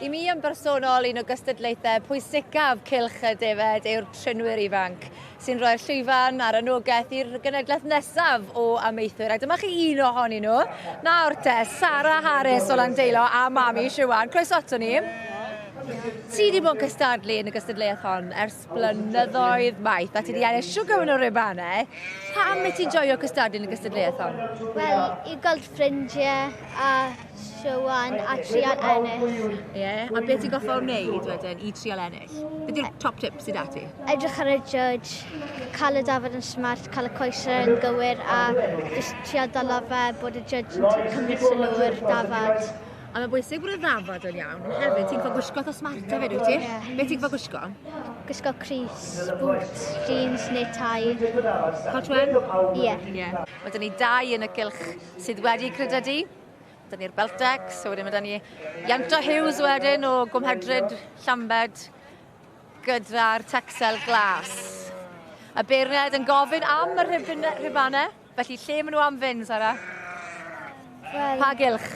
I mi yn bersonol, un o gystadlaethau pwysicaf Cylch y Defaid yw'r trinwyr ifanc, sy'n rhoi'r llwyfan a'r anogaeth i'r genedlaeth nesaf o amaethwyr. A dyma chi un ohonyn nhw. Nawr te, Sara Harris o Landeilo a Mami Siwan. Croeso ato ni. Ti wedi bod yn cystadlu yn y gystadleuaeth hon ers blynyddoedd maith a ti wedi ennill siwgr gymaint o ribannau. Pam wyt ti'n joio cystadlu yn y gystadleuaeth hon? Wel, i gweld ffrindiau a Siwan a trial ennill. Ie, yeah. a beth ti'n goffa wneud wedyn i trial ennill? Beth yw'r top tips sydd â ti? Edrych ar y judge, cael y dafod yn smart, cael y coesau yn gywir a jyst trial dala fe bod y judge yn cymryd sylw i'r dafad. A mae'n bwysig bod y ddafad yn iawn, ond hefyd ti'n cael gwisgo fatha smart hefyd, wyt ti? Yeah. Beth ti'n cael gwisgo? Gwisgo crys, boots, jeans neu tie. Cot wen? Ie. Yeah. Yeah. Mae dyn ni dau yn y cylch sydd wedi credydu. Mae dyn ni'r Beltex, so wedyn mae dyn ni Ianto Hughes wedyn o Gwmhedryd, Llambed, gyda'r Texel Glas. Y beirniaid yn gofyn am y rhubanau. Felly, lle maen nhw am fynd, Sara? Wel... Pa gylch?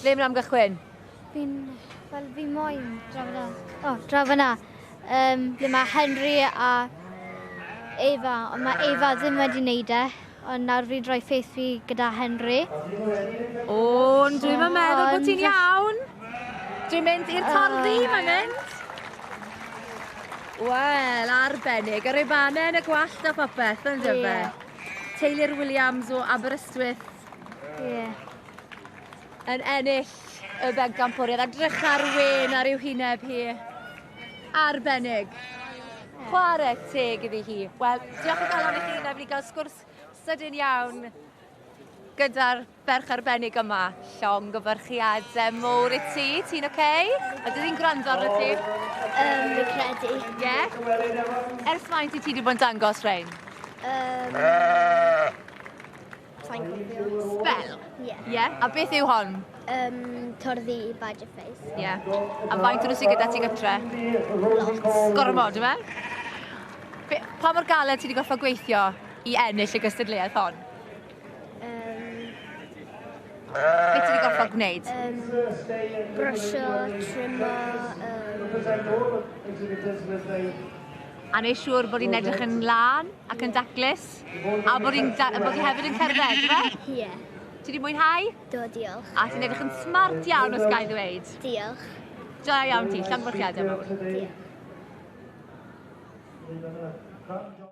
Lle maen nhw am gychwyn? Fi'n... Wel, fi moyn draw fyna. O, oh, draw fyna. Um, ble mae Henry a Eva, ond mae Eva ddim wedi wneud e. Ond nawr fi'n rhoi ffeith fi gyda Henry. O, ond dwi'n so, meddwl bod ti'n iawn. Dwi'n mynd i'r torddi, uh, mae'n mynd. Wel, arbennig. Yr ribannau yn y gwallt a popeth, yn dyfe? Yeah. Taylor Williams o Aberystwyth. Ie. Yeah. Yn ennill y bencampwriaeth. Edrych ar wen ar yw hyneb hi. Arbennig. Chwarae teg iddi hi. Wel, diolch o galon i chi, na fi gael sgwrs sydyn iawn gyda'r ferch arbennig yma. Llongyfarchiadau mowr i ti. Ti'n oce? Okay? A dyn ni'n gwrando arno ti? Um, fi'n credu. Ie? Yeah? Ers faint i ti wedi bod yn dangos rhain? Um, Sa'n cofio. Spel? Ie. Yeah. Yeah? A beth yw hon? Um, torddi Badger Face. Ie. Yeah. A faint o'n nhw sydd gyda ti gytre? Lot. Gormod, yma? Be, pa mor galed ti wedi gorfod gweithio i ennill y gystadleuaeth hon? Um, Beth ti wedi gorfod gwneud? Um, brysio, trimo... Um... A neud siŵr bod hi'n edrych yn lân ac yn daclus, a bod hi'n bod hi hefyd yn cerdded, ife? Ie. Yeah. Ti wedi mwynhau? Do, diolch. A ti'n edrych yn smart iawn os gael ddweud. Diolch. Da iawn ti, llongyfarchiadau mawr. Diolch.